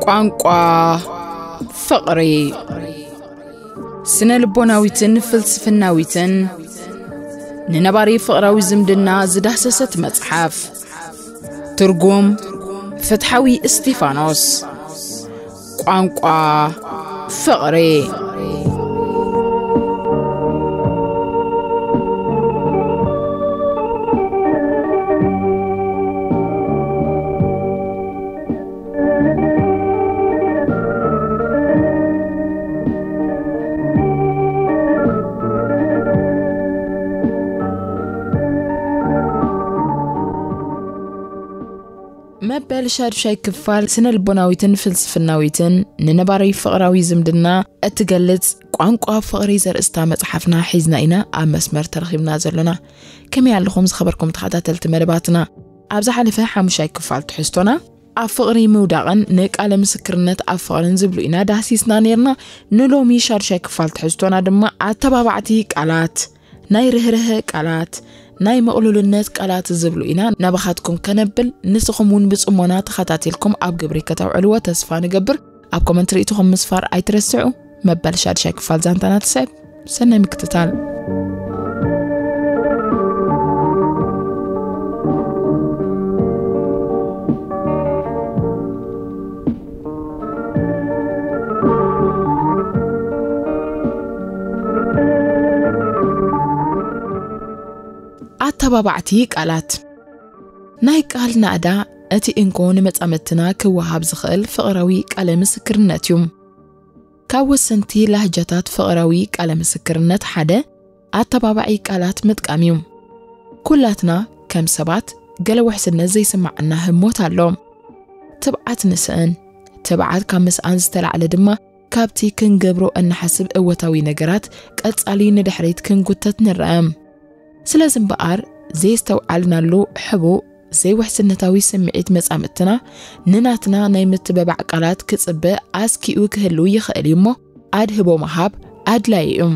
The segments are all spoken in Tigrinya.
ቋንቋ ፍቕሪ። ስነ ልቦናዊትን ፍልስፍናዊትን ንነባሪ ፍቕራዊ ዝምድና ዝዳህሰሰት መጽሓፍ። ትርጉም ፍትሓዊ እስጢፋኖስ። ቋንቋ ፍቕሪ። መበል ሻዱሻይ ክፋል ስነ ልቦናዊትን ፍልስፍናዊትን ንነባሪ ፍቕራዊ ዝምድና እትገልጽ ቋንቋ ፍቕሪ ዘርእስታ መጽሓፍና ሒዝና ኢና ኣብ መስመር ተረኺብና ዘሎና። ከመይ ኣለኹም ዝኸበርኩም ተኸታተልቲ መደባትና? ኣብ ዝሓለፈ ሓሙሻይ ክፋል ትሕዝቶና ኣብ ፍቕሪ ምውዳቕን ንቃለ ምስክርነት ኣብ ፍቕርን ዝብሉ ኢና ዳህሲስና ነይርና። ንሎሚ ሻዱሻይ ክፋል ትሕዝቶና ድማ ኣተባባዕቲ ቃላት፣ ናይ ርህርህ ቃላት፣ ናይ ምቕሉልነት ቃላት ዝብሉ ኢና ናባኻትኩም ከነብል። ንስኹም እውን ብጽሞና ተኸታቲልኩም ኣብ ግብሪ ከተውዕልዎ ተስፋ ንገብር። ኣብ ኮመንት ርእይቶኹም ምስፋር ኣይትረስዑ። መበል ሻድሻይ ክፋል ዛንታና ትስዕብ። ሰናይ ምክትታል። ኣተባባዕቲ ቃላት። ናይ ቃል ናእዳ እቲ እንኮ ንመጻምድትና ክወሃብ ዝኽእል ፍቕራዊ ቃለ ምስክርነት እዩ። ካብ ወሰንቲ ላህጃታት ፍቕራዊ ቃለ ምስክርነት ሓደ ኣተባባዒ ቃላት ምጥቃም እዩ። ኩላትና ከም ሰባት ገለ ውሕስነት ዘይስምዓና ህሞት ኣሎ። ትብዓት ንስእን። ትብዓት ካብ ምስኣን ዝተላዕለ ድማ ካብቲ ክንገብሮ እንሓስብ እወታዊ ነገራት ቀጻሊ ንድሕሪት ክንጉተት ንረአ። ስለዚ እምበኣር ዘየስተውዓልናሉ ሕቡእ ዘይውሕስነታዊ ስምዒት መጻምድትና ንናትና ናይ ምትበባዕ ቃላት ክጽበ ኣስኪኡ ክህሉ ይኽእል እዩ እሞ ኣድህቦ ምሃብ ኣድላዪ እዩ።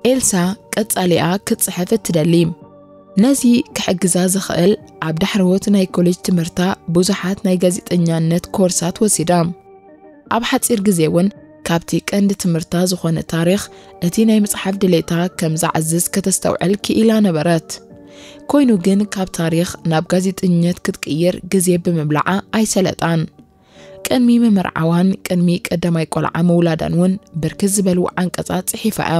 ኤልሳ ቀጻሊኣ ክትጽሕፍ እትደሊ። ነዚ ክሕግዛ ዝኽእል ኣብ ዳሕረዎት ናይ ኮሌጅ ትምህርታ ብዙሓት ናይ ጋዜጠኛነት ኮርሳት ወሲዳ። ኣብ ሓጺር ግዜ እውን ካብቲ ቀንዲ ትምህርታ ዝኾነ ታሪኽ እቲ ናይ ምጽሓፍ ድሌታ ከም ዘዓዝዝ ከተስተውዕል ክኢላ ነበረት። ኮይኑ ግን ካብ ታሪኽ ናብ ጋዜጠኝነት ክትቅይር ግዜ ብምብላዓ ኣይሰለጣን። ቅድሚ ምምርዓዋን ቅድሚ ቀዳማይ ቆልዓ ምውላዳን እውን ብርክት ዝበሉ ዓንቀጻት ጽሒፋ እያ።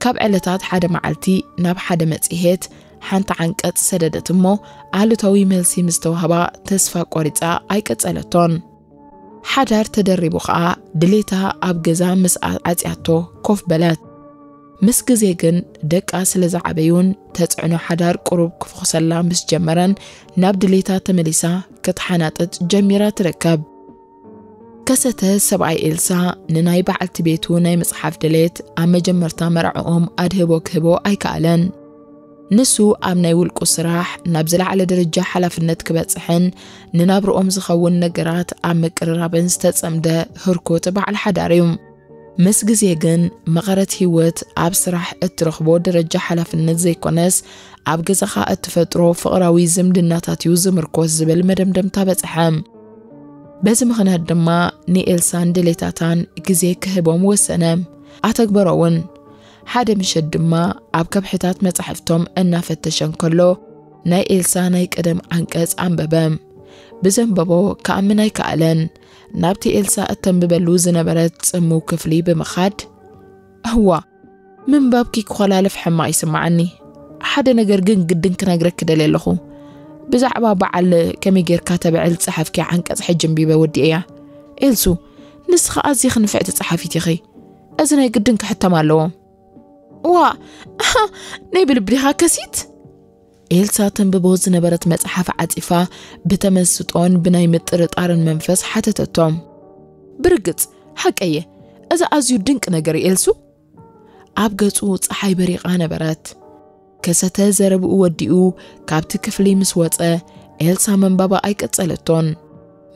ካብ ዕለታት ሓደ መዓልቲ ናብ ሓደ መጽሔት ሓንቲ ዓንቀጽ ሰደደት እሞ ኣሉታዊ መልሲ ምስ ተዋህባ ተስፋ ቆሪጻ ኣይቀጸለቶን። ሓዳር ተደሪቡ ኸኣ ድሌታ ኣብ ገዛ ምስ ኣ-፣ ዓጽያቶ ኮፍ በለት። ምስ ግዜ ግን ደቃ ስለ ዝዓበዩን ተጽዕኖ ሓዳር ቁሩብ ክፍኹሰላ ምስ ጀመረን ናብ ድሌታ ተመሊሳ ክትሓናጥጥ ጀሚራ ትርከብ። ከሰተ ሰብኣይ ኤልሳ ንናይ በዓልቲ ቤቱ ናይ ምጽሓፍ ድሌት ኣብ መጀመርታ መርዕኦም ኣድህቦ ክህቦ ኣይከኣለን። ንሱ ኣብ ናይ ውልቁ ስራሕ ናብ ዝለዓለ ደረጃ ሓላፍነት ክበጽሕን ንናብርኦም ዝኸውን ነገራት ኣብ ምቅርራብን ዝተጸምደ ህርኩት በዓል ሓዳር እዩ። ምስ ግዜ ግን መቐረት ህይወት ኣብ ስራሕ እትረኽቦ ደረጃ ሓላፍነት ዘይኮነስ ኣብ ገዛኻ እትፈጥሮ ፍቕራዊ ዝምድናታት እዩ ዝምርኮስ ዝብል መደምደምታ በጽሐ። በዚ ምኽንያት ድማ ንኤልሳን ድሌታታን ግዜ ክህቦም ወሰነ። ኣተግበሮ እውን። ሓደ ምሸት ድማ ኣብ ከብሕታት መጻሕፍቶም እናፈተሸ እንከሎ ናይ ኤልሳ ናይ ቀደም ዓንቀጽ ኣንበበ። ብዘንበቦ ክኣምን ኣይከኣለን። ናብቲ ኤልሳ እተንብበሉ ዝነበረት ጽምው ክፍሊ ብምኻድ፣ "እዋ፣ ምንባብኪ ክኾላለፍ ሕማቕ ይስምዓኒ። ሓደ ነገር ግን ግድን ክነግረኪ ደልየ ኣለኹ። ብዛዕባ በዓል ከመይ ጌርካ ተብዕል ጸሓፍኪ ዓንቀጽ ሕጂ ኣንቢበ ወዲኤያ። ኤልሱ፣ ንስኺ ኣዚኺ ንፍዕቲ ጸሓፊት ኢኺ። እዚ ናይ ግድን ክሕተም ኣለዎ።" "እዋ፣ ኣሃ፣ ናይ ብልቢ ዲኻ ከሲት?" ኤልሳ ተንብቦ ዝነበረት መጽሓፍ ዓጺፋ ብተመስጦን ብናይ ምጥርጣርን መንፈስ ሓተተቶ። "ብርግጽ፣ ሓቀየ፣ እዚ ኣዝዩ ድንቂ ነገር እዩ ኤልሱ።" ኣብ ገጹ ጸሓይ በሪቓ ነበረት። ከሰተ ዘረብኡ ወዲኡ ካብቲ ክፍሊ ምስ ወጸ፣ ኤልሳ መንባባ ኣይቀጸለቶን።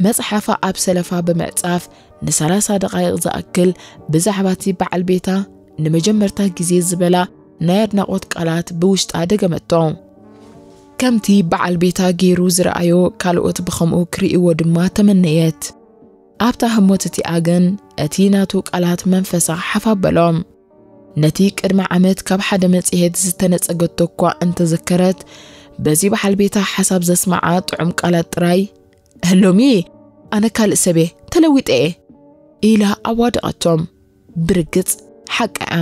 መጽሓፋ ኣብ ሰለፋ ብምዕጻፍ ንሰላሳ ደቓይቕ ዝኣክል ብዛዕባ እቲ በዓል ቤታ ንመጀመርታ ግዜ ዝበላ ናይ ኣድናቖት ቃላት ብውሽጣ ደገመቶ። ከምቲ በዓል ቤታ ገይሩ ዝረኣዮ ካልኦት ብኸምኡ ክርእይዎ ድማ ተመነየት። ኣብታ ህሞት እቲኣ ግን እቲ ናቱ ቃላት መንፈሳ ሓፍ ኣበሎም። ነቲ ቅድሚ ዓመት ካብ ሓደ መጽሔት ዝተነጸገቶ እኳ እንተዘከረት፣ በዚ በዓል ቤታ ሓሳብ ዘስመዓ ጥዑም ቃላት ጥራይ፣ "ሎሚ ኣነ ካልእ ሰብ እየ፣ ተለዊጠ እየ" ኢላ ኣዋደቐቶም። ብርግጽ ሓቃ እያ።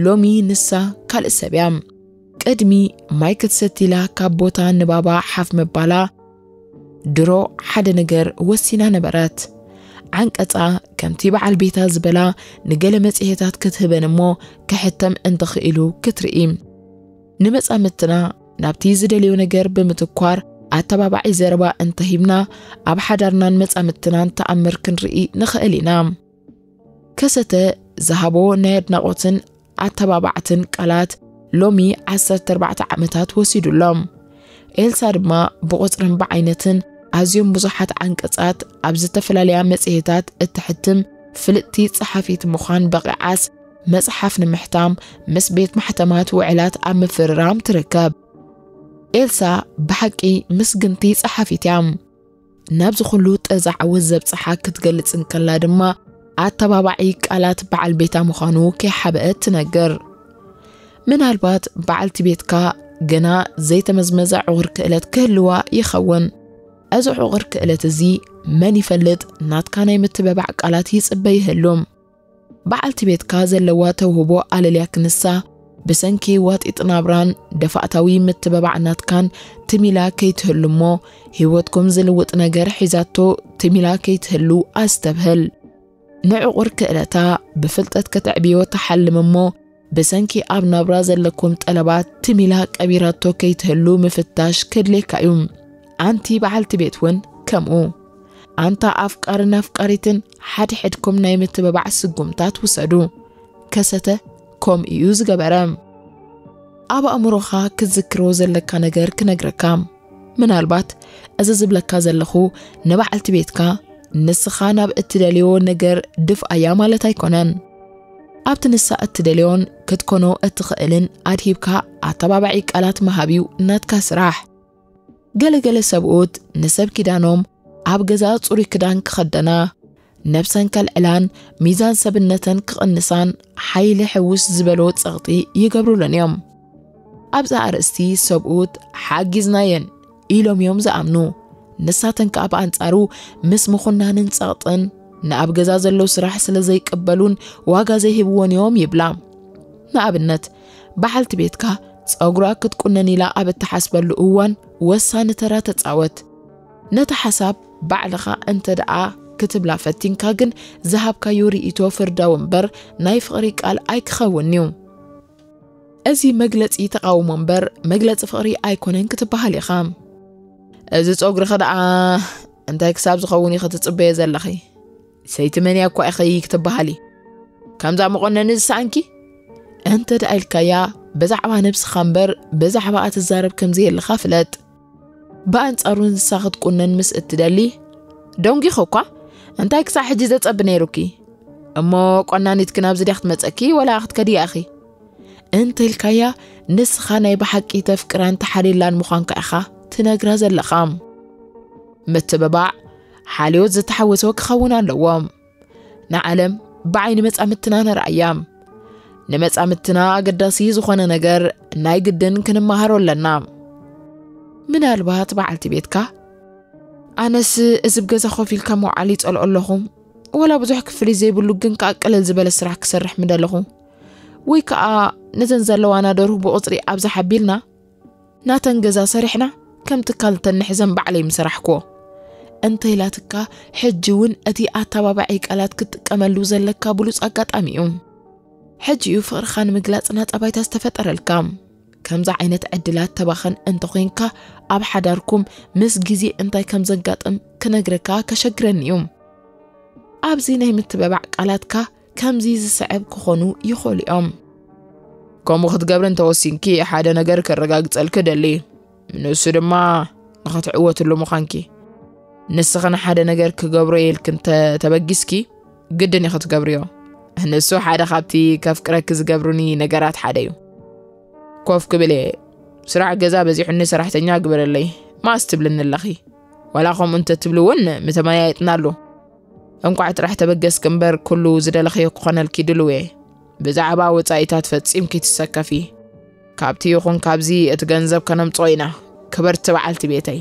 ሎሚ ንሳ ካልእ ሰብ እያ። ቅድሚ ማይ ክትሰቲ ኢላ ካብ ቦታ ንባባ ሓፍ ምባላ፣ ድሮ ሓደ ነገር ወሲና ነበረት። ዓንቀጻ ከምቲ በዓል ቤታ ዝበላ ንገለ መጽሔታት ክትህበን እሞ ክሕተም እንተኽኢሉ ክትርኢ። ንመጻምድትና ናብቲ ዝደልዮ ነገር ብምትኳር ኣተባባዒ ዘረባ እንተሂብና፣ ኣብ ሓዳርናን መጻምድትናን ተኣምር ክንርኢ ንኽእል ኢና። ከሰተ ዝሃቦ ናይ ኣድናቖትን ኣተባባዕትን ቃላት ሎሚ ዓሰርተ ኣርባዕተ ዓመታት ወሲዱሎም። ኤልሳ ድማ ብቑጽርን ብዓይነትን ኣዝዮም ብዙሓት ዓንቀጻት ኣብ ዝተፈላለያ መጽሔታት እትሕትም ፍልጥቲ ጸሓፊት ምዃን በቒዓስ፣ መጽሓፍ ንምሕታም ምስ ቤት ማሕተማት ውዕላት ኣብ ምፍርራም ትርከብ። ኤልሳ ብሓቂ ምስግንቲ ጸሓፊት እያ። ናብዚ ኩሉ ጠዛ ዓወት ዘብጽሓ ክትገልጽ እንከላ ድማ፣ ኣተባባዒ ቃላት በዓል ቤታ ምዃኑ ከይሓበአት ትነግር። ምናልባት በዓልቲ ቤትካ ገና ዘይተመዝመዘ ዕቑር ክእለት ክህልዋ ይኸውን። እዚ ዕቑር ክእለት እዚ መን ይፈልጥ፣ ናትካ ናይ ምትበባዕ ቃላት ይጽበ ይህሉ። በዓልቲ ቤትካ ዘለዋ ተውህቦ ኣለልያ ክንሳ፣ ብሰንኪ ዋጢጥ ናብራን ደፋእታዊ ምትበባዕ ናትካን ትሚላ ከይትህሉ እሞ፣ ህይወትኩም ዝልውጥ ነገር ሒዛቶ ትሚላ ከይትህሉ ኣስተብህል። ንዕቑር ክእለታ ብፍልጠት ከተዕብዮ ትሓልም እሞ፣ ብሰንኪ ኣብ ናብራ ዘለኩም ጠለባት ትሚላ ቀቢራቶ ከይትህሉ ምፍታሽ ከድልየካ እዩ። ኣንቲ በዓልቲ ቤት እውን ከምኡ። ኣንታ ኣፍቃርን ኣፍቃሪትን ሓድሕድኩም ናይ ምትብባዕ ስጉምታት ውሰዱ። ከሰተ ከምኡ እዩ ዝገበረ። ኣብ ኣእምሮኻ ክትዝክሮ ዘለካ ነገር ክነግረካ። ምናልባት እዚ ዝብለካ ዘለኹ ንበዓልቲ ቤትካ ንስኻ ናብ እትደልዮ ነገር ድፍኣያ ማለት ኣይኮነን። ኣብቲ ንሳ እትደልዮን ክትኮኖ እትኽእልን ኣድሂብካ ኣተባባዒ ቃላት ምሃብ እዩ ናትካ ስራሕ። ገለገለ ሰብኡት ንሰብ ኪዳኖም ኣብ ገዛ ጽሩይ ክዳን ክኸደና፣ ነብሰን ከልዕላን ሚዛን ሰብነተን ክቕንሳን ሓይሊ ሕውስ ዝበሎ ጸቕጢ ይገብሩለን እዮም። ኣብዚ ኣርእስቲ ሰብኡት ሓጊዝናየን ኢሎም እዮም ዝኣምኑ። ንሳተን ከኣ ብኣንጻሩ ምስ ምኹናንን ጸቕጥን ንኣብ ገዛ ዘሎ ስራሕ ስለ ዘይቅበሉን ዋጋ ዘይህብዎን እዮም ይብላ። ንኣብነት፣ በዓልቲ ቤትካ ጸጉራ ክትቁነን ኢላ ኣብ እትሓስበሉ እዋን ወሳኒ ተራ ተጻወት። ነቲ ሓሳብ ባዕልኻ እንተ ደኣ ክትብላ ፈቲንካ ግን ዝሃብካዮ ርእይቶ ፍርዳዊ እምበር ናይ ፍቕሪ ቃል ኣይክኸውን'ዩ። እዚ መግለጺ ተቓውሞ እምበር መግለጺ ፍቕሪ ኣይኮነን ክትበሃል ኢኻ። እዚ ጸጉርኺ ደኣ እንታይ ክሳብ ዝኸውን ኢኺ ትጽበዮ ዘለኺ? ሰይቲ መን እያ እኳ ኢኺ ክትበሃሊ? ከምዛ መቖነኒ ዝሰኣንኪ? እንተ ደኣ ኢልካያ ብዛዕባ ነብስኻ እምበር ብዛዕባኣ ትዛረብ ከም ዘየለኻ ፍለጥ። ብኣንጻሩ ንሳ ክትቁነን ምስ እትደሊ፣ ደንጒኺ እኳ፣ እንታይ ክሳዕ ሕጂ ዘጸቢ ነይሩኪ? እሞ ቆናኒትኪ ናብዚ ድያ ክትመጸኪ ወላ ክትከዲ ኢኺ? እንተ ኢልካያ፣ ንስኻ ናይ ብሓቂ ተፍቅራን ተሓልየላን ምዃንካ ኢኻ ትነግራ ዘለኻ። ምትብባዕ ሓልዮት ዝተሓወሶ ክኸውን ኣለዎ። ንዓለም ብዓይኒ መጻምድትና ንርኣያ። ንመጻምድትና ኣገዳሲ ዝኾነ ነገር ናይ ግድን ክንመሃሮ ኣለና። ምናልባት በዓልቲ ቤትካ፣ "ኣነስ እዚ ብ ገዛ ኮፍ ኢልካ ምውዓል ይጸልኦ ኣለኹ፣ ወላ ብዙሕ ክፍሊት ዘይብሉ ግን ከኣ ቅልል ዝበለ ስራሕ ክሰርሕ ምደለኹ፣ ወይ ከኣ ነዘን ዘለዋና ደርሁ ብቑጽሪ ኣብዝሓ ኣቢልና ናተን ገዛ ሰሪሕና ከም ትካል ተንሕዘን ባዕለይ ምሰራሕክዎ" እንተ ኢላትካ፣ ሕጂ እውን እቲ ኣተባባዒ ቃላት ክትጥቀመሉ ዘለካ ብሉጽ ኣጋጣሚ እዩ። ሕጂ እዩ ፍቕርኻ ንምግላጽ ናጻ ባይታ ዝተፈጠረልካ። ከምዚ ዓይነት ዕድላት ተባኸን እንተኾይንካ፣ ኣብ ሓዳርኩም ምስ ግዜ እንታይ ከም ዘጋጥም ክነግረካ ከሸግረኒ እዩ። ኣብዚ ናይ ምትበባዕ ቃላትካ ከምዚ ዝስዕብ ክኾኑ ይኽእሉ እዮም። ከምኡ ክትገብሪ እንተወሲንኪ፣ ሓደ ነገር ከረጋግጸልኪ እደሊ። ንሱ ድማ ንኽትዕወትሉ ምዃንኪ። ንስኺ ንሓደ ነገር ክገብሮ ኢልኪ እንተ ተበጊስኪ፣ ግድን ኢኺ ትገብርዮ። ንሱ ሓደ ካብቲ ከፍቅረኪ ዝገብሩኒ ነገራት ሓደ እዩ። ኮፍ ክብል እየ። ስራሕ ገዛ በዚሑኒ፣ ሰራሕተኛ ግበረለይ። መኣስ ትብልኒ ኣለኺ? ዋላ ከምኡ እንተትብሊ እውን ምተመያየጥናሉ። እንቋዕ ጥራሕ ተበገስኪ እምበር፣ ኩሉ ዝደለኽዮ ክኾነልኪ ድሉው እየ። ብዛዕባ ወጻኢታት ፈጺምኪ ትሰከፊ። ካብቲ ይኹን ካብዚ እቲ ገንዘብ ከነምጽኦ ኢና። ክብርቲ በዓልቲ ቤተይ።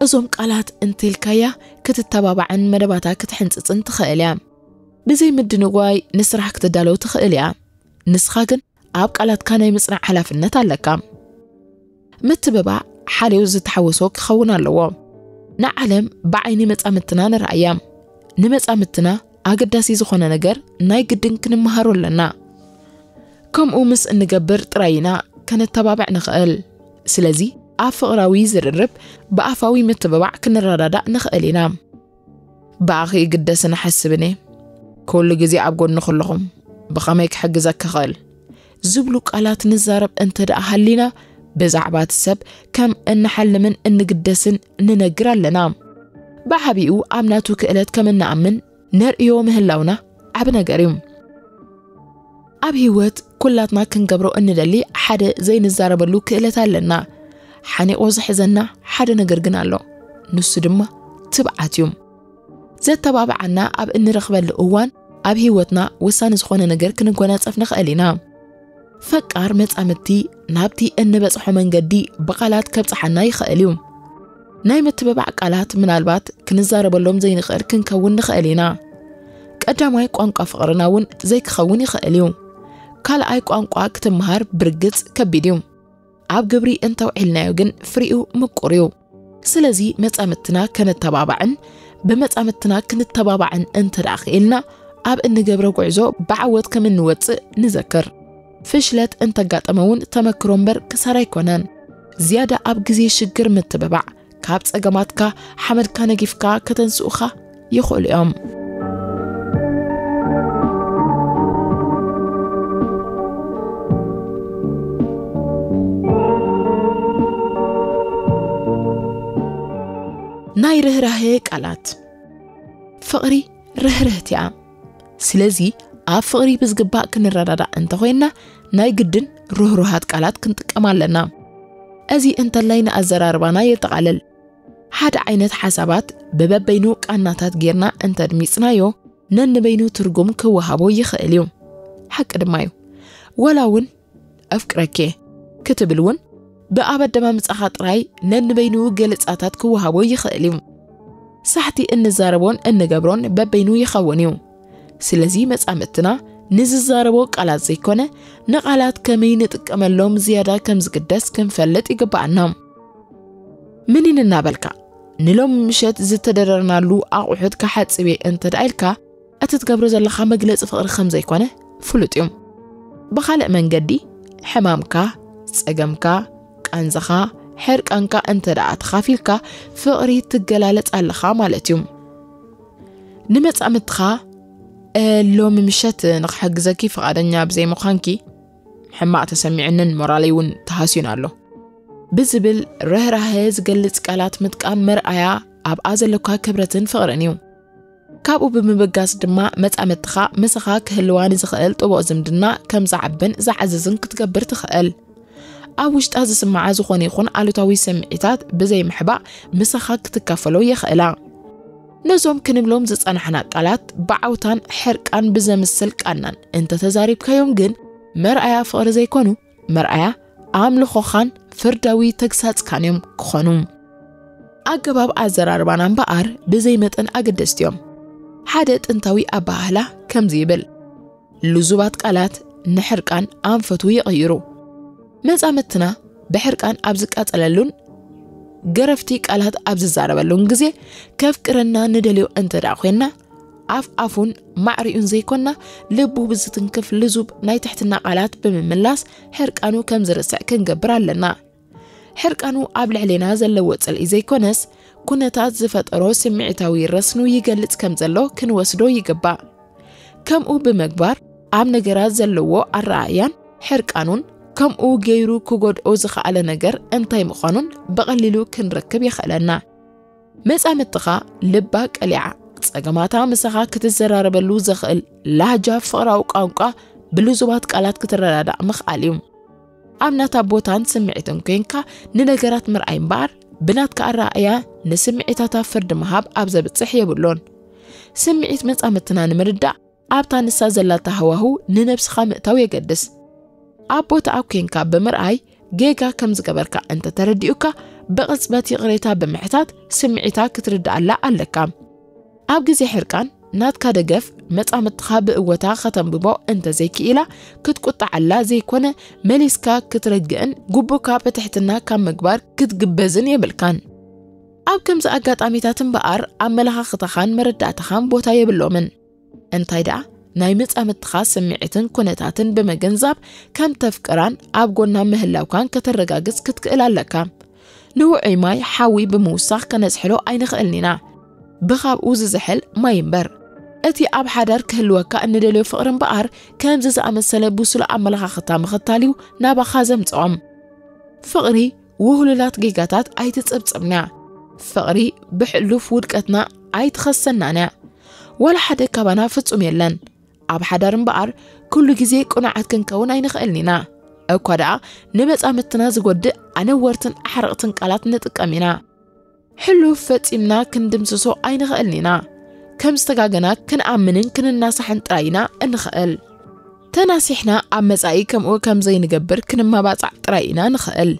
እዞም ቃላት እንተልካያ ክትተባባዕን መደባታ ክትሕንጽጽን ትኽእል እያ። ብዘይ ምድንጓይ ንስራሕ ክትዳለው ትኽእል እያ። ንስኻ ግን ኣብ ቃላትካ ናይ ምጽናዕ ሓላፍነት ኣለካ። ምትብባዕ ሓልዮ ዝተሓወሶ ክኸውን ኣለዎ። ንዓለም ብዓይኒ መጻምትና ንርኣያ። ንመጻምትና ኣገዳሲ ዝኾነ ነገር ናይ ግድን ክንመሃሮ ኣለና። ከምኡ ምስ እንገብር ጥራይ ኢና ከነተባብዕ ንኽእል። ስለዚ ኣብ ፍቕራዊ ዝርርብ ብኣፋዊ ምትብባዕ ክንረዳዳእ ንኽእል ኢና። ብኣኺ ይግደስን እሓስብን እየ። ኩሉ ግዜ ኣብ ጎንኺ ኣለኹ። ብኸመይ ክሕግዘኪ እኽእል? ዝብሉ ቃላት ንዛረብ እንተ ደኣ ሃሊና፣ ብዛዕባ እቲ ሰብ ከም እንሓልምን እንግደስን ንነግር ኣለና። ብዓቢኡ ኣብ ናቱ ክእለት ከም እንኣምን ነርእዮ ምህላውና ዓቢ ነገር እዩ። ኣብ ህይወት ኩላትና ክንገብሮ እንደሊ ሓደ ዘይንዛረበሉ ክእለት ኣለና። ሓኒቑ ዝሕዘና ሓደ ነገር ግን ኣሎ። ንሱ ድማ ትብዓት እዩ። ዘተባብዓና ኣብ እንረኽበሉ እዋን ኣብ ህይወትና ወሳኒ ዝኾነ ነገር ክንጎናጸፍ ንኽእል ኢና። ፈቃር መጻምድቲ ናብቲ እንበጽሖ መንገዲ ብቓላት ከብጽሓና ይኽእል እዩ። ናይ ምትብባዕ ቃላት ምናልባት ክንዛረበሎም ዘይንኽእል ክንከውን ንኽእል ኢና። ቀዳማይ ቋንቋ ፍቕርና እውን ዘይክኸውን ይኽእል እዩ። ካልኣይ ቋንቋ ክትምሃር ብርግጽ ከቢድ እዩ። ኣብ ግብሪ እንተውዒልናዮ ግን ፍሪኡ ምቁር እዩ። ስለዚ መጻምድትና ከነተባባዕን ብመጻምድትና ክንተባባዕን እንተ ደኣ ክኢልና ኣብ እንገብሮ ጉዕዞ ብዓወት ከም እንወጽእ ንዘክር። ፍሽለት እንተጋጠመ እውን ተመክሮ እምበር ክሳራ ኣይኮነን። ዝያዳ ኣብ ግዜ ሽግር ምትብባዕ ካብ ጸገማትካ ሓመድካ ነጊፍካ ከተንስኡኻ ይኽእሉ እዮም። ናይ ርህራሄ ቃላት። ፍቕሪ ርህርህት እያ። ስለዚ ኣብ ፍቕሪ ብዝግባእ ክንረዳዳእ እንተኾይንና ናይ ግድን ርህሩሃት ቃላት ክንጥቀም ኣለና። እዚ እንተላይ ንኣዘራርባና የጠቓልል። ሓደ ዓይነት ሓሳባት ብበበይኑ ቃናታት ጌርና እንተድሚጽናዮ ነንበይኑ ትርጉም ክወሃቦ ይኽእል እዩ። ሓቂ ድማ እዩ። ወላ እውን "ኣፍቅረኪ" ክትብል እውን ብኣብ ኣደማምጻኻ ጥራይ ነንበይኑ ገለጻታት ክወሃቦ ይኽእል እዩ። ሳሕቲ እንዛረቦን እንገብሮን በበይኑ ይኸውን እዩ። ስለዚ መጻምድትና ንዝዛረቦ ቃላት ዘይኮነ ንቓላት ከመይ ንጥቀመሎም ዝያዳ ከም ዝግደስ ክንፈልጥ ይግብኣና። ምኒን እናበልካ ንሎም ምሸት ዝተደረርናሉ ኣቑሑት ክሓጽብ እየ እንተ ደኣ ኢልካ እቲ ትገብሮ ዘለኻ መግለጺ ፍቕሪ ከም ዘይኮነ ፍሉጥ እዩ። ብኻልእ መንገዲ ሕማምካ፣ ጸገምካ፣ ቃንዛኻ፣ ሕርቃንካ እንተ ደኣ ተኻፊልካ ፍቕሪ ትገላለጽ ኣለኻ ማለት እዩ። ንመጻምድትኻ "እ፣ ሎሚ ምሸት ንኽሕግዘኪ ፍቓደኛ ብዘይምዃንኪ ሕማቕ ተሰሚዑንን ሞራለይ እውን ተሃስዩን ኣሎ" ብዝብል ርህራሄ ዝገልጽ ቃላት ምጥቃም መርኣያ ኣብኣ ዘለካ ክብረትን ፍቕርን እዩ። ካብኡ ብምብጋስ ድማ መጻምድትኻ ምሳኻ ክህልዋ ንዝኽእል ጥቡቕ ዝምድና ከም ዝዓብን ዝዓዝዝን ክትገብር ትኽእል። ኣብ ውሽጣ ዝስምዓ ዝኾነ ይኹን ኣሉታዊ ስምዒታት ብዘይምሕባእ ምሳኻ ክትካፈሎ የኽእላ። ነዞም ክንብሎም ዝጸናሕና ቃላት ብዓውታን ሕርቃን ብዘምስል ቃናን እንተተዛሪብካዮም ግን መርኣያ ፍቕሪ ዘይኮኑ፣ መርኣያ ኣምልኾኻን ፍርዳዊ ተግሳጽካን እዮም ክኾኑ። ኣገባብ ኣዘራርባና እምበኣር ብዘይ መጠን ኣገደስቲ እዮም። ሓደ ጥንታዊ ኣበሃህላ ከምዚ ይብል፣ "ልዙባት ቃላት ንሕርቃን ኣንፈቱ ይቕይሩ።" መጻምድትና ብሕርቃን ኣብ ዝቃጸለሉን ገረፍቲ ቃላት ኣብ ዝዛረበሉን ግዜ ከፍቅረና ንደልዮ እንተ ደኣ ኮይንና፣ ኣፍ ኣፉን ማዕሪኡን ዘይኮንና፣ ልቡ ብዝትንክፍ ልዙብ ናይ ትሕትና ቃላት ብምምላስ ሕርቃኑ ከም ዝርስዕ ክንገብር ኣለና። ሕርቃኑ ኣብ ልዕሌና ዘለዎ ጽልኢ ዘይኮነስ፣ ኩነታት ዝፈጠሮ ስምዒታዊ ረስኑ ይገልጽ ከም ዘሎ ክንወስዶ ይግባእ። ከምኡ ብምግባር ኣብ ነገራት ዘለዎ ኣረኣእያን ሕርቃኑን ከምኡ ገይሩ ክጎድኦ ዝኸኣለ ነገር እንታይ ምዃኑን ብቐሊሉ ክንረክብ የኽእለና። መጻምድትኻ ልባ ቀሊዓ ጸገማታ ምሳኻ ክትዘራረበሉ ዘኽእል ላህጃ ፍቕራዊ ቋንቋ ብልዙባት ቃላት ክትረዳዳእ ምኽኣል እዩ። ኣብ ናታ ቦታን ስምዒትን ኮንካ ንነገራት ምርኣይ እምበኣር ብናትካ ኣረኣእያ ንስምዒታታ ፍርዲ ምሃብ ኣብ ዘብጽሕ የብሉን። ስምዒት መጻምትና ንምርዳእ ኣብታ ንሳ ዘላታ ሃዋሁ ንነብስኻ ምእታው የገድስ። ኣብ ቦታኣ ኮንካ ብምርኣይ ጌጋ ከም ዝገበርካ እንተተረዲኡካ ብቕጽበት ይቕሬታ ብምሕታት ስምዒታ ክትርድኣላ ኣለካ። ኣብ ግዜ ሕርቃን ናትካ ደገፍ መጻምትኻ ብእወታ ከተንብቦ እንተዘይክኢላ ክትቁጣዓላ ዘይኮነ መሊስካ ክትረግእን ግቡካ ብትሕትና ካብ ምግባር ክትግበዝን የብልካን። ኣብ ከምዚ ኣጋጣሚታት እምበኣር ኣመለኻኽታኻን መረዳእታኻን ቦታ የብሎምን። እንታይ ደኣ ናይ መጻምትኻ ስምዒትን ኩነታትን ብምግንዛብ ከም ተፍቅራን ኣብ ጎና ምህላውካን ከተረጋግጽ ክትክእል ኣለካ። ንውዑይ ማይ ሓዊ ብምውሳኽ ከነዝሕሎ ኣይንኽእልን ኢና። ብኻብኡ ዝዝሕል ማይ እምበር። እቲ ኣብ ሓዳር ክህልወካ እንደልዮ ፍቕሪ እምበኣር ከምዚ ዝኣመሰለ ብሱል ኣመለኻኽታ ምኽታል እዩ ናባኻ ዘምጽኦም። ፍቕሪ ውህሉላት ጌጋታት ኣይትጽብጽብንያ። ፍቕሪ ብሕሉፍ ውድቀትና ኣይትኸሰናንያ። ዋላ ሓደ ካባና ፍጹም የለን። ኣብ ሓዳር እምበኣር ኩሉ ግዜ ቅኑዓት ክንከውን ኣይንኽእልን ኢና። እኳ ደኣ ንመጻምትና ዝጎድእ ኣነወርትን ኣሕረቕትን ቃላት ንጥቀም ኢና። ሕሉፍ ፈጺምና ክንድምስሶ ኣይንኽእልን ኢና። ከም ዝተጋገና ክንኣምንን ክንናሳሕን ጥራይ ኢና እንኽእል። ተናሲሕና ኣብ መጻኢ ከምኡ ከም ዘይንገብር ክንመባጻዕ ጥራይ ኢና ንኽእል።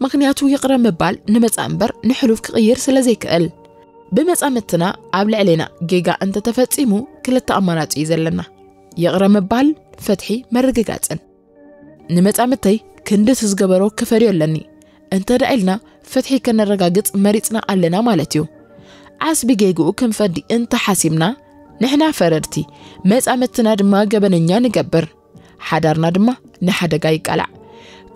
ምኽንያቱ ይቕረ ምባል ንመጻኢ እምበር ንሕሉፍ ክቕይር ስለ ዘይክእል። ብመጻምትና ኣብ ልዕሌና ጌጋ እንተተፈጺሙ ክልተ ኣማራጺ እዩ ዘለና። ይቕረ ምባል፣ ፍትሒ፣ ምርግጋጽን። ንመጻምተይ ክንድቲ ዝገበሮ ክፈድዮ ኣለኒ እንተ ደኣ ኢልና ፍትሒ ከነረጋግጽ መሪጽና ኣለና ማለት እዩ። ዓስቢ ጌግኡ ክንፈዲ እንተ ሓሲብና ንሕና ፈረድቲ፣ መጻምትና ድማ ገበነኛ ንገብር። ሓዳርና ድማ ንሓደጋ ይቃላዕ።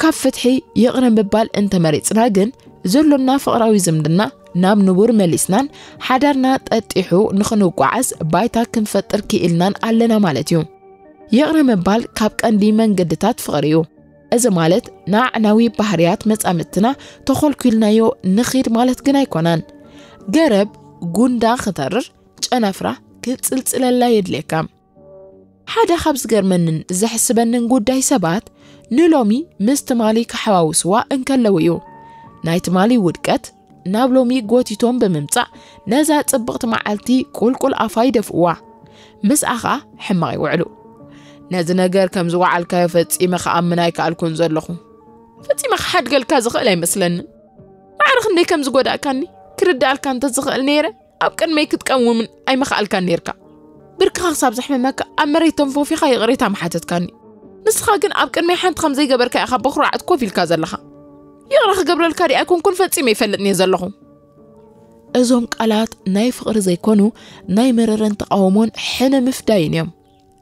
ካብ ፍትሒ ይቕረ ምባል እንተ መሪጽና ግን ዘሎና ፍቕራዊ ዝምድና ናብ ንቡር መሊስናን ሓዳርና ጠጢሑ ንኽንጓዓዝ ባይታ ክንፈጥር ክኢልናን ኣለና ማለት እዩ። ይቕረ ምባል ካብ ቀንዲ መንገድታት ፍቕሪ እዩ። እዚ ማለት ንኣዕናዊ ባህርያት መጻምትና ተኾልኲልናዮ ንኺድ ማለት ግን ኣይኮነን። ገረብ ጉንዳ ክተርር ጨናፍራ ክጽልጽለላ የድልየካ። ሓደ ካብ ዝገርመንን ዘሕስበንን ጉዳይ ሰባት ንሎሚ ምስ ትማሊ ክሓዋውስዋ እንከለዉ እዩ። ናይ ትማሊ ውድቀት ናብ ሎሚ ጎቲቶም ብምምጻእ ነዛ ጽብቕቲ መዓልቲ ቁልቁል ኣፋ ይደፍእዋ። ምስኣ ኸኣ ሕማቕ ይውዕሉ። ነዚ ነገር ከም ዝወዓልካዮ ፈጺመ ክኣምን ኣይከኣልኩን ዘለኹ። ፈጺመ ክሓድገልካ ዝኽእል ኣይመስለንን። ማዕረ ክንደይ ከም ዝጎዳእካኒ ክርድኣልካ እንተ ዝኽእል ነይረ፣ ኣብ ቅድመይ ክትቀውምን ኣይምኽኣልካን ነይርካ። ብርክኻ ክሳብ ዘሕመመካ ኣብ መሬት ተንፎፊኻ ይቕሬታ ምሓተትካኒ። ንስኻ ግን ኣብ ቅድመይ ሓንቲ ከም ዘይገበርካ ኢኻ ብኹርዓት ኮፍ ኢልካ ዘለኻ። ይቕረ ክገብረልካ ዲኣ ኣይኮንኩን ፈጺመ ይፈልጥን እየ ዘለኹ። እዞም ቃላት ናይ ፍቕሪ ዘይኮኑ ናይ መረረን ተቓውሞን ሕነ ምፍዳይን እዮም።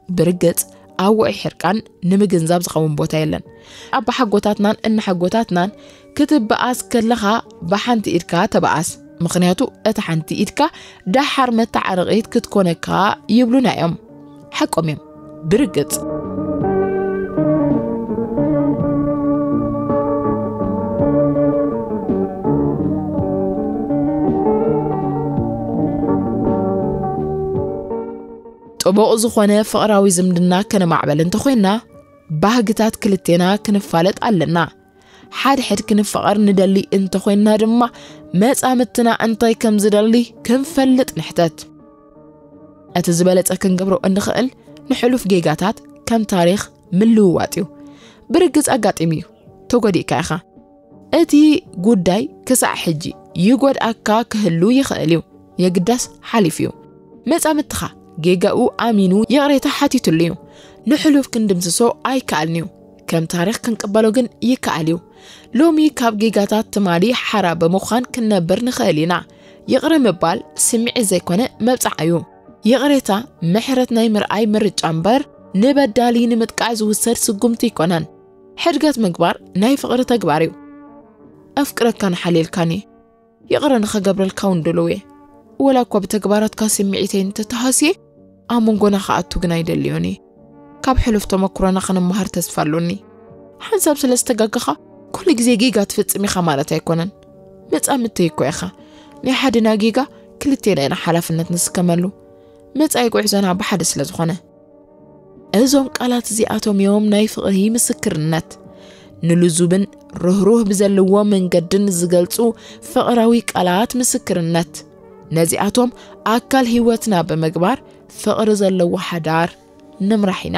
ብርግጽ ኣብ ውዑይ ሕርቃን ንምግንዛብ ዝኸውን ቦታ የለን። ኣብ ሓጎታትናን እናሓጎታትናን ክትበኣስ ከለኻ ብሓንቲ ኢድካ ተበኣስ። ምኽንያቱ እታ ሓንቲ ኢድካ ደሓር መተዓረቒት ክትኮነካ ይብሉና እዮም። ሓቆም እዮም። ብርግጽ። ጥቡቕ ዝኾነ ፍቕራዊ ዝምድና ከነማዕበል እንተኾይንና፣ ባህግታት ክልቴና ክንፋለጥ ኣለና። ሓድሕድ ክንፋቐር ንደሊ እንተኾይንና ድማ፣ መጻምትና እንታይ ከም ዝደሊ ክንፈልጥ ንሕተት። እቲ ዝበለጸ ክንገብሮ እንኽእል፣ ንሕሉፍ ጌጋታት ከም ታሪኽ ምልውዋጥ እዩ። ብርግጽ ኣጋጢሙ እዩ። ተጎዲእካ ኢኻ። እቲ ጉዳይ ክሳዕ ሕጂ ይጎድኣካ ክህሉ ይኽእል እዩ። የግዳስ ሓሊፉ እዩ። መጻምትኻ ጌጋኡ ኣሚኑ ይቕሬታ ሓቲቱሉ እዩ። ንሕሉፍ ክንድምስሶ ኣይከኣልን እዩ። ከም ታሪኽ ክንቅበሎ ግን ይከኣል እዩ። ሎሚ ካብ ጌጋታት ትማሊ ሓራ ብምዃን ክንነብር ንኽእል ኢና። ይቕረ ምባል ስምዒት ዘይኮነ መብጽዓ እዩ። ይቕሬታ ምሕረት ናይ ምርኣይ ምርጫ እምበር ንበዳሊ ንምጥቃዕ ዝውሰድ ስጉምቲ ኣይኮነን። ሕድገት ምግባር ናይ ፍቕሪ ተግባር እዩ። ኣፍቅረካን ሓልየልካን እየ። ይቕረ ንኸገብረልካ እውን ድሉው እየ። ወላ እኳ ብተግባራትካ ስምዒተይ እንተተሃስየ፣ ኣብ መንጎና ክኣቱ ግን ኣይደልዮን እየ። ካብ ሕሉፍ ተመኩሮና ክንመሃር ተስፋ ኣሎኒ። ሓንሳብ ስለ ዝተጋገኻ፣ ኩሉ ግዜ ጌጋ ትፍጽም ኢኻ ማለት ኣይኮነን። መጻምድተይ እኮ ኢኻ። ናይ ሓድና ጌጋ ክልቴና ኢና ሓላፍነት ንስከመሉ። መጻኢ ጉዕዞና ብሓደ ስለ ዝኾነ። እዞም ቃላት እዚኣቶም እዮም ናይ ፍቕሪ ምስክርነት። ንልዙብን ርህሩህ ብዘለዎ መንገድን ዝገልጹ ፍቕራዊ ቃላት ምስክርነት። ነዚኣቶም ኣካል ህይወትና ብምግባር ፍቕሪ ዘለዎ ሓዳር ንምራሕ ኢና።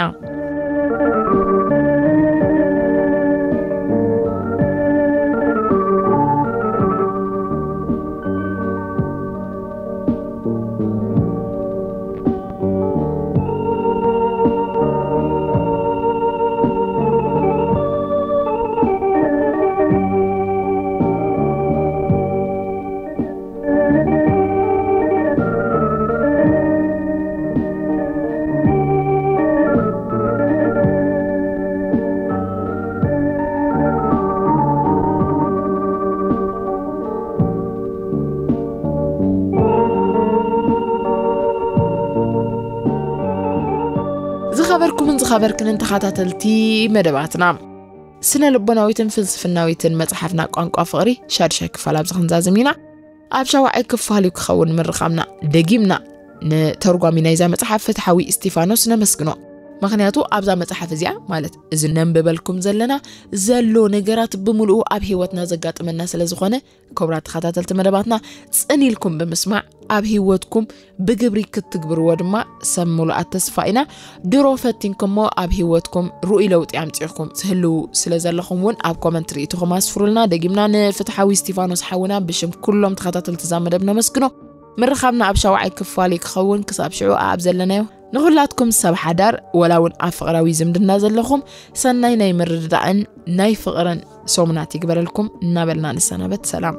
ዝኸበርኩምን ዝኸበርክንን ተኸታተልቲ መደባትና፣ ስነ ልቦናዊትን ፍልስፍናዊትን መጽሓፍና ቋንቋ ፍቕሪ ሻድሻይ ክፋል ኣብዚ ክንዛዝም ኢና። ኣብ ሻውዓይ ክፋል እዩ ክኸውን ምርኻብና። ደጊምና ንተርጓሚ ናይዛ መጽሓፍ ፍትሓዊ እስቲፋኖስ ነመስግኖ። ምኽንያቱ ኣብዛ መጽሓፍ እዚኣ፣ ማለት እዚ ነንብበልኩም ዘለና ዘሎ ነገራት ብምልኡ ኣብ ህይወትና ዘጋጥመና ስለ ዝኾነ፣ ክቡራት ተኸታተልቲ መደባትና ጽን ኢልኩም ብምስማዕ ኣብ ህይወትኩም ብግብሪ ክትግብርዎ ድማ ሰብ ምሉኣት ተስፋ ኢና። ድሮ ፈቲንኩሞ ኣብ ህይወትኩም ርኡይ ለውጢ ኣምጺእኩም ትህልዉ ስለ ዘለኹም እውን ኣብ ኮመንት ርእይቶኹም ኣስፍሩልና። ደጊምና ንፍትሓዊ እስቲፋኖስ ሓውና ብሽም ኩሎም ተኸታተልቲ እዛ መደብ ነመስግኖ። ምርኻብና ኣብ ሻውዓይ ክፋል እዩ ክኸውን። ክሳብ ሽዑ ኣብ ዘለናዮ ንኹላትኩም ሰብ ሓዳር ወላ እውን ኣብ ፍቕራዊ ዝምድና ዘለኹም ሰናይ ናይ ምርድዳእን ናይ ፍቕርን ሰሙናት ይግበረልኩም እናበልና ንሰናበት። ሰላም።